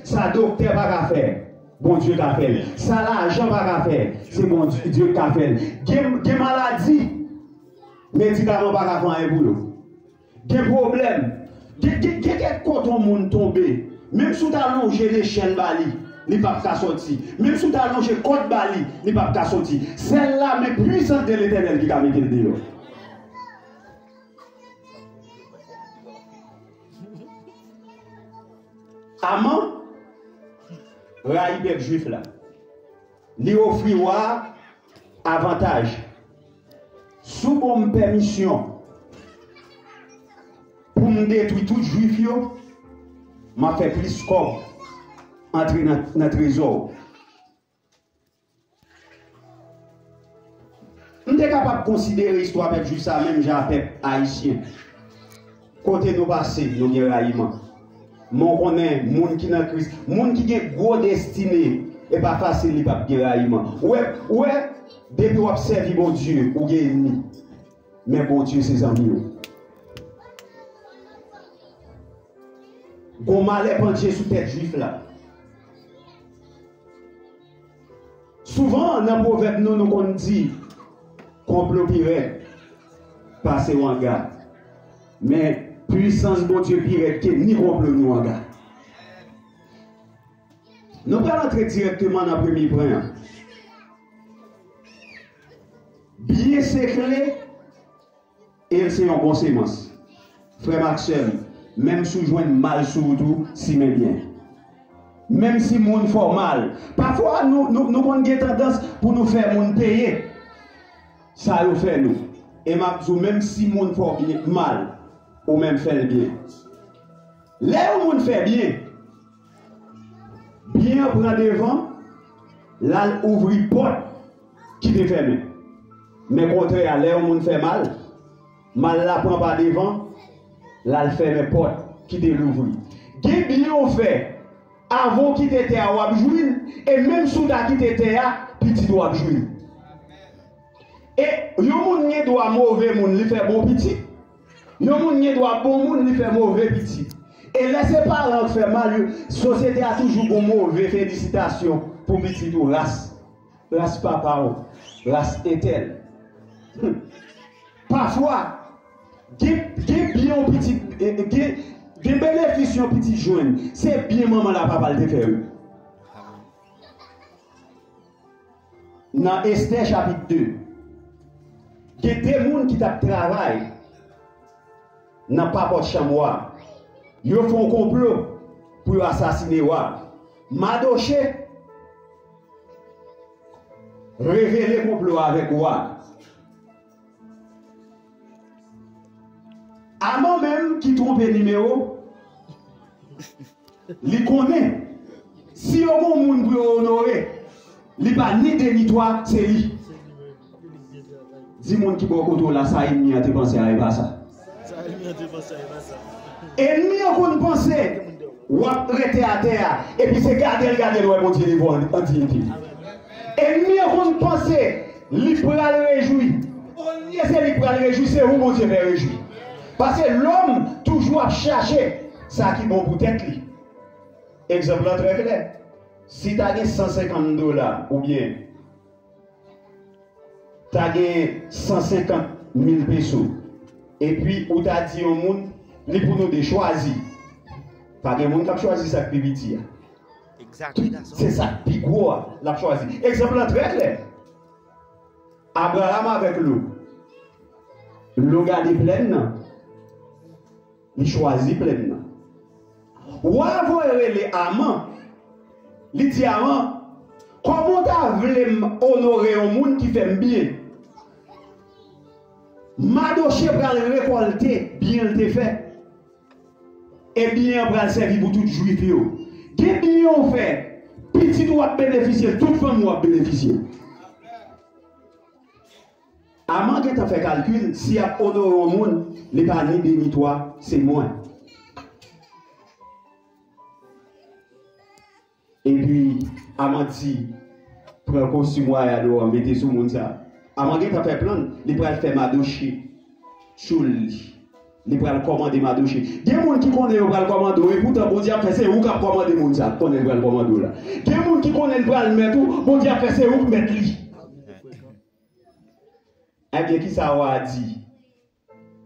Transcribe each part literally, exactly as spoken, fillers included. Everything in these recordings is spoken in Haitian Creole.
Sa doktè pa ka fè, Bondye ka fè l. Sa lajan pa ka fè, se Bondye ki ka fè l. Gen, gen maladi, medikaman pa ka fè anyen pou yo. Gen pwoblèm. Gen, gen, gen kèk kote yon moun tonbe. Menm si w ta lonje lechèl ba li, li p ap ka soti. Menm si w ta lonje kòd ba li, li p ap ka soti. Sèl la men pwisan de Letènèl ki ka mete l deyò. Aman rayi pèp jwif la. Li ofri wa a avantaj. Si w ban m pèmisyon pou m detwi tout jwif yo, m ap fè plis kòb antre nan, nan trezò w. M te kapab konsidere istwa pèp jwif sa menm jan a pèp ayisyen. Kote nou pase, nou gen rayiman. Men w konnen, moun ki nan Kris, moun ki gen gwo destine, e pa fasil li p ap gen rayiman. Ou wè, ou wè, depi w ap sèvi Bondye, ou gen ènmi. Men Bondye se zanmi w. Gon malè pandye sou tèt jwif la. Souvan, nan pwovèb nou, nou konn di, konplo pi rèd pase wanga. Men, pwisans Bondye pi rèd ke ni konplo ni wanga. Nou pral antre dirèkteman nan premye pwen an. Byen se kle, e l se yon bon semans. Frè m ak sè m, menm si w jwenn mal sou wout ou, simen byen. Menm si moun fè w mal. Pafwa, nou, nou, nou konn gen tandans pou nou fè moun peye sa yo fè nou. E m ap di w, menm si moun fè w byen, mal, ou menm fè l byen. Lè yon moun fè byen, byen an pran devan, l al ouvri pòt ki te fèmen. Men kontrè a, lè yon moun fè mal, mal la pran pa devan, l al fèmen pòt ki te louvri. Gen byen w fè, avan w kite tè a, w ap jwi l, e menm si w ta kite tè a, pitit ou ap jwi l. E yon moun gen dwa move moun, li fè bon pitit. Yon moun gen dwa bon moun, li fè move pitit. E lè se paran k fè mal, yo, sosyete a toujou gon move felisitasyon pou pitit ou, ras, ras papa w, ras entèl. Pafwa, gen, gen byen yon pitit, e, e, gen, gen benefis yon pitit jwenn, se byen manman l ak papa l te fè yo. Nan Estè chapit de, gen de moun ki t ap travay nan papòt chanm wa a. Yo fè yon konplo pou yo asasine wa a. Madoche revele konplo a avèk wa a. Aman menm ki twonpe nimewo, li konnen si yo gon moun pou yo onore, li pa ni de ni twa, se li. Di moun ki bò kote w la, sa ènmi an te panse a, e pa sa. Ènmi an konn panse w ap rete atè a, epi se gade l gade l wè Bondye leve w an, an diyite. Ènmi an konn panse li pral rejwi. Olye se li k pral rejwi, se ou Bondye fè rejwi. Paske lòm toujou ap chache sa ki bon pou tèt li. Egzanp lan trè klè. Si ta gen san senkant dola oubyen ta gen san senkant mil peso, epi ou ta di yon moun, li pou nou de chwazi. Pa gen moun k ap chwazi sa k pi piti a. Tout, se sa k pi gwo a, l ap chwazi. Egzanp lan trè klè. Abraram avèk Lo. Lo gade plèn nan. Li chwazi plèn nan. Wa a voye rele Aman. Li di Aman, kòman w ta vle m onore yon moun ki fè m byen? Madoche pral rekòlte byen l te fè. E byen an pral sèvi pou tout jwif yo. Gen byen w fè, pitit ou ap benefisye l, tout fanmi w ap benefisye l. Aman gentan fè kalkil, si y ap onore yon moun, li pa ni de ni twa, se mwen. Epi, Aman di, pran kostim wayal ou an, mete sou moun sa. Aman gentan fè plan l, li pral fè Madoche tchoul li. Li pral kòmande Madoche. Gen moun ki konnen yo pral kòmande w, epoutan Bondye ap fè se ou k ap kòmande moun sa k konnen l pral kòmande w la. Gen moun ki konnen l pral mèt ou, Bondye ap fè se ou k mèt li. Ebyen, kisa w a di?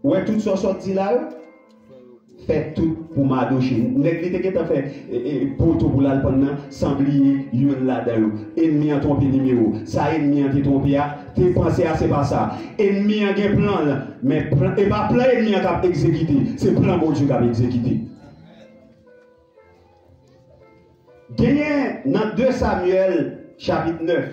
Ou wè tout sa w sot di la yo? Fè tout pou Madoche. Nèg li te gentan fè e, e, poto pou l al pann nan, san bliye youn ladan yo. Enmi an twonpe nimewo. Sa enmi an te twonpe a, te panse a se pa sa. Enmi an gen plan l, men plan, e pa plan enmi an k ap egzekite, se plan Bondye k ap egzekite. Genyen nan de Samyèl chapit nèf,